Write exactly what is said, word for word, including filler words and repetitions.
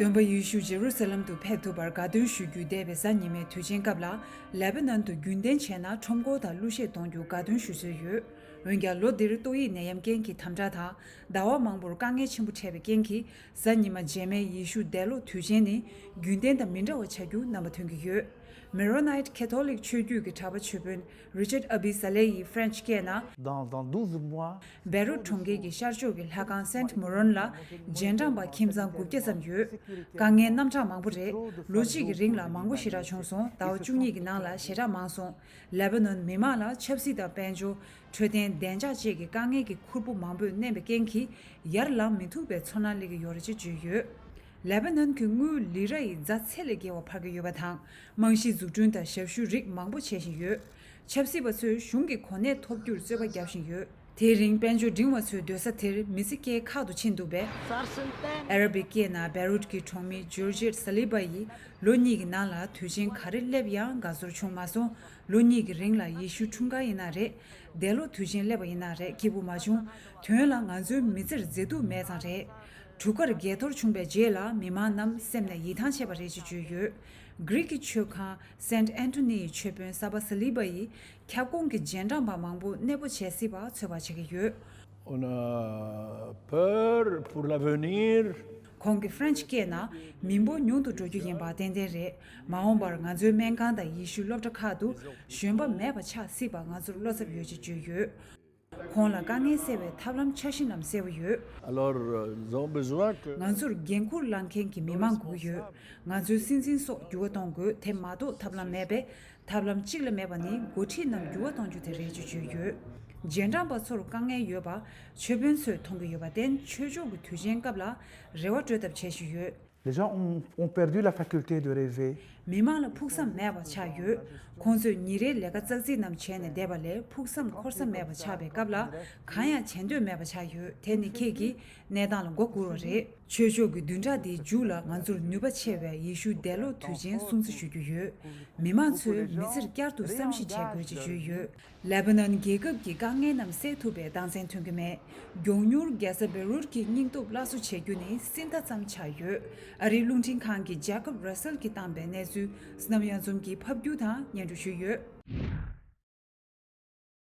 སྟོན་པ་ཡེ་ཤུ་ཇེ་རུ་སཱ་ལམ་དུ་ཕེབས་ཐུབ་པར་དགའ་སྟོན་ཞུ་རྒྱུའི་འདས་པའི་གཟའ་ཉི་མའི་དུས་ཆེན་སྐབས་ལ། ལེ་བྷ་ནན་དུ་རྒྱུན་གཏན་བྱས་ན་ཁྲོམ་སྐོར་དང་གླུ་གཞས་གཏོང་རྒྱུ་དགའ་སྟོན་ཞུ་སྲོལ་ཡོད། འོན་ཀྱང་ལོ་འདིར་ཏོག་དབྱིབས་ནད་ཡམས་རྐྱེན་གྱི་དམ་དྲག་དང་ཟླ་བ་མང་པོར་དཀའ་ངལ་ཆེན་པོ་འཕྲད་པའི་རྐྱེན་གྱིས། གཟའ་ཉི་མ་རྗེས་མའི་ཡེ་ཤུ་འདས་ལོག་དུས་ཆེན་ནི་རྒྱུན་ལྡན་དང་མི་འདྲ་བ་ཆགས་རྒྱུ་རྣམ་པ་ཐོན་གྱི་ཡོད། མེ་རོ་ནའིཊ་ཁེ་ཐོ་ལིག་ཆོས་བརྒྱུད་ཀྱི་གྲྭ་པ་ཆོས་དཔོན་རི་ཅར་ཨ་བི་ས་ལེ་ཡིས་ཧྥ་རན་ཆི་སྐད་ནང་། Dans, dans douze mois, བེ་རུད་གྲོང་ཁྱེར་གྱི་ཤར་ཕྱོགས་ཀྱི་ལྷ་ཁང་སེན་ཊི་མོ་རོན་ལ་རྗེས་འབྲང་པ་ཁྱིམ་ཚང་དགུ་བརྒྱ་ཙམ་ཡོད། དཀའ་ངལ་རྣམ་གྲངས་མང་པོ་རེད། ལོ་གཅིག་གི་རིང་ལ་མང་པོ་ཞེ་དྲག་བྱུང་སོང་། ཟླ་བ་བཅུ་གཉིས་ཀྱི་ནང་ལ་ཞེ་དྲག་མང་སོང་། ལེ་བྷ་ནོན་མི་མང་ལ་ཆབ་སྲིད་དང་དཔལ་འབྱོར། འཕྲོད་བསྟེན། བདེ་འཇགས་བཅས་ཀྱི་དཀའ་ངལ་གྱི་ཁུར་པོ་མང་པོས་མནན་པའི་རྐྱེན་གྱིས། ཡར་ལངས་མི་ཐུབ་པའི་ཚོར་སྣང་སླེབས་ཀྱི་ཡོད་རེད་ཅེས་བརྗོད་ཡོད། ལེ་བྷ་ནོན་གྱི་དངུལ་ལི་ར་ཡི་རྫ་ཚད་ལས་བརྒལ་བ་འཕར་གྱི་ཡོད་པ་དང་། རྨང་གཞིའི་འཛུགས་སྐྲུན་དང་ཞབས་ཞུ་རིགས་མང་པོ་བྱེད་བཞིན་ཡོད། ཆབ་སྲིད་པ་ཚོས་གཞུང་གི་གོ་གནས་ཐོབ་རྒྱུར་རྩོད་པ་བརྒྱབ་བཞིན་ཡོད། དེའི་རིང་དཔལ་འབྱོར་འབྲིང་བ་ཚོའི་སྡོད་ས་དེར་མི་ཚེ་སྐྱེལ་ཁག་ཏུ་ཕྱིན་འདུག་པས། ཨ་ར་བིག་སྐད་ནང་བེ་རུད་ཀྱི་གྲོང་མི་ཇོར་ཇེཊ་ས་ལི་བྷ་ཡིས། ལོ་གཉིས་ཀྱི་ནང་ལ་དུས་ཆེན་ག་རེ་སླེབས་ཡང་དགའ་ཚོར་བྱུང་མ་སོང་། ལོ་གཉིས་ཀྱི་རིང་ལ་ཡེ་ཤུ་འཁྲུངས་སྐར་ཡིན་ན་རེད། འདས་ལོ་དུས་ཆེན་སླེབས་པ་ཡིན་ན་རེད། སྐྱིད་པོ་མ་བྱུང་། དོན་ལ་ང་ཚོའི་མི་ཚེར་མཛེས་སྡུག་མེད་ཙང་རེད། གྲུ་ཁར་བརྒལ་གཏོར་བྱུང་བའི་རྗེས་ལ་མི་མང་རྣམས་སེམས་ནས་ཡིད་ཐང་ཆད་པ་རེད་ཅེས་བརྗོད་ཡོད། གྷི་རིག་གི་ཆོས་ཁང་སེན་ཊི་ཨན་ཐོ་ནི་ཡི་ཆོས་དཔོན་ས་བ་ས་ལི་བྷ་ཡིས། ཁྱབ་ཁོངས་ཀྱི་རྗེས་འབྲང་པ་མང་པོ་གནས་སྤོ་བྱེད་སྲིད་པ་ཚོད་དཔག་བྱེད་ཀྱི་ཡོད། On a peur pour l'avenir. ཁོང་གིས་ཧྥ་རན་ཆི་སྐད་ནང་། མི་འབོར་ཉུང་དུ་འགྲོ་རྒྱུ་ཡིན་པ་ཏན་ཏན་རེད། མ་འོངས་པར་ང་ཚོའི་སྨན་ཁང་དང་ཡེ་ཤུའི་སློབ་གྲྭ་ཁག་ཏུ་གཞོན་པ་མེད་པ་ཆགས་སྲིད་པ་ང་ཚོར་བློ་འཚབ་ཡོད་ཅེས་བརྗོད་ཡོད། ཁོང་ལ་དཀའ་ངལ་སེལ་བའི་ཐབས་ལམ་འཆར་གཞི་རྣམས་གསལ་པོ་ཡོད། Alors, euh, ils ont besoin que ང་ཚོར་འགན་འཁུར་བླང་མཁན་གྱི་མི་མང་དགོས་ཀྱི་ཡོད། ང་ཚོའི་སྲིད་འཛིན་སོགས་འགྱུར་བ་གཏོང་དགོས། དེ་མ་གཏོགས་ཐབས་ལམ་མེད་པས། ཐབས་ལམ་གཅིག་ལས་མེད་པ་ནི་འགོ་ཁྲིད་རྣམས་འགྱུར་བ་གཏོང་རྒྱུ་དེ་རེད་ཅེས་བརྗོད་ཡོད། རྗེས་འབྲང་པ་ཚོར་དཀའ་ངལ་ཡོད་པ་ཆོས་དཔོན་ཚོས་མཐོང་གི་ཡོད་པར་བརྟེན། ཆོས་ཕྱོགས་ཀྱི་དུས་ཆེན་སྐབས་ལ་རེ་བ་སྤྲོད་ཐབས་བྱེད་བཞིན་ཡོད། Les gens ont, ont perdu la faculté de rêver. མི་མང་ལ་ཕུགས་བསམ་མེད་པ་ཆགས་ཡོད། ཁོང་ཚོས་ཉིན་རེའི་ལས་ཀ་ཙག་ཙིག་རྣམས་བྱས་ནས་བསྡད་པ་ལས་ཕུགས་བསམ་འཁོར་ས་མེད་པ་ཆགས་པའི་སྐབས་ལ་གང་ཡང་བྱེད་འདོད་མེད་པ་ཆགས་ཡོད། དེ་ནི་ཁྱེད་ཀྱིས་གནས་སྟངས་ལ་མགོ་སྒུར་བ་རེད། ཆོས་ཕྱོགས་ཀྱི་བདུན་ཕྲག་འདིའི་མཇུག་ལ་ང་ཚོར་ནུས་པ་ཆེ་བའི་ཡེ་ཤུ་འདས་ལོག་དུས་ཆེན་སྲུང་བརྩི་ཞུ་རྒྱུ་ཡོད། མི་མང་ཚོའི་མི་ཚེར་བསྐྱར་དུ་བསམ་ཤེས་བྱེད་དགོས་ཅེས་བརྗོད་ཡོད། ལེ་བྷ་ནན་རྒྱལ་ཁབ་ཀྱི་དཀའ་ངལ་རྣམས་སེལ་ཐུབ་པའི་རྟགས་མཚན་ཐོན་གྱི་མེད། མགྱོགས་མྱུར་རྒྱལ་ས་བེ་རུད་ཀྱི་སྙིང་སྟོབས་སླར་གསོ་བྱེད་རྒྱུ་ནི་སྲིད་མཐའ་ཙམ་ཆགས་ཡོད། ཨ་རིའི་རླུང་འཕྲིན་ཁང་གི་ཇ་ཀབ་ར་སེལ་གྱིས་བཏང་པའི་གནས་ཚུལ་སྣམ་ཡང་འཛོམས་ཀྱིས་ཕབ་སྒྱུར་དང་སྙན་སྒྲོན་ཞུས་ཡོད།